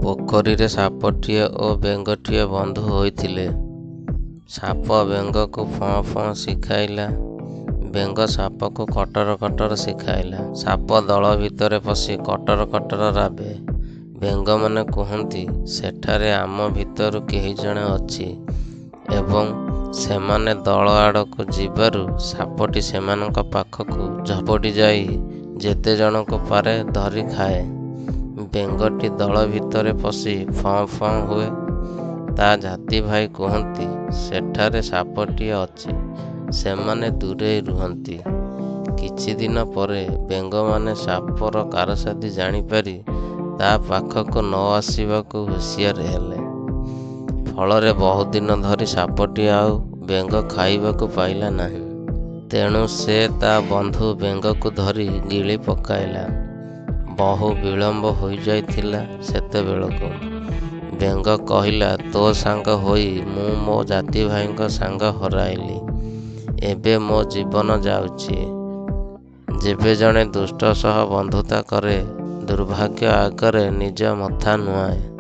ପୋଖରୀରେ ସାପଟିଏ ଓ ବେଙ୍ଗଟିଏ ବନ୍ଧୁ ହୋଇଥିଲେ। ସାପ ବେଙ୍ଗକୁ ଫଁ ଫଁ ଶିଖାଇଲା। ବେଙ୍ଗ ସାପକୁ କଟର କଟର ଶିଖାଇଲା। ସାପ ଦଳ ଭିତରେ ପଶି କଟର କଟର ରାବେ। ବେଙ୍ଗମାନେ କୁହନ୍ତି, ସେଠାରେ ଆମ ଭିତରୁ କେହି ଜଣେ ଅଛି ଏବଂ ସେମାନେ ଦଳ ଆଡ଼କୁ ଯିବାରୁ ସାପଟି ସେମାନଙ୍କ ପାଖକୁ ଝପଟି ଯାଇ ଯେତେଜଣଙ୍କୁ ପାରେ ଧରି ଖାଏ। ବେଙ୍ଗଟି ଦଳ ଭିତରେ ପଶି ଫଁ ଫଁ ହୁଏ। ତା' ଜାତିଭାଇ କୁହନ୍ତି, ସେଠାରେ ସାପଟିଏ ଅଛି। ସେମାନେ ଦୂରେଇ ରୁହନ୍ତି। କିଛିଦିନ ପରେ ବେଙ୍ଗମାନେ ସାପର କାରସାଦି ଜାଣିପାରି ତା' ପାଖକୁ ନ ଆସିବାକୁ ହୁସିଆର ହେଲେ। ଫଳରେ ବହୁଦିନ ଧରି ସାପଟି ଆଉ ବେଙ୍ଗ ଖାଇବାକୁ ପାଇଲା ନାହିଁ। ତେଣୁ ସେ ତା' ବନ୍ଧୁ ବେଙ୍ଗକୁ ଧରି ଗିଳି ପକାଇଲା। ବହୁ ବିଳମ୍ବ ହୋଇଯାଇଥିଲା ସେତେବେଳକୁ। ବେଙ୍ଗ କହିଲା, ତୋ ସାଙ୍ଗ ହୋଇ ମୁଁ ମୋ ଜାତିଭାଇଙ୍କ ସାଙ୍ଗ ହରାଇଲି। ଏବେ ମୋ ଜୀବନ ଯାଉଛି। ଯେବେ ଜଣେ ଦୁଷ୍ଟ ସହ ବନ୍ଧୁତା କରେ, ଦୁର୍ଭାଗ୍ୟ ଆଗରେ ନିଜ ମଥା ନୁଆଁଏ।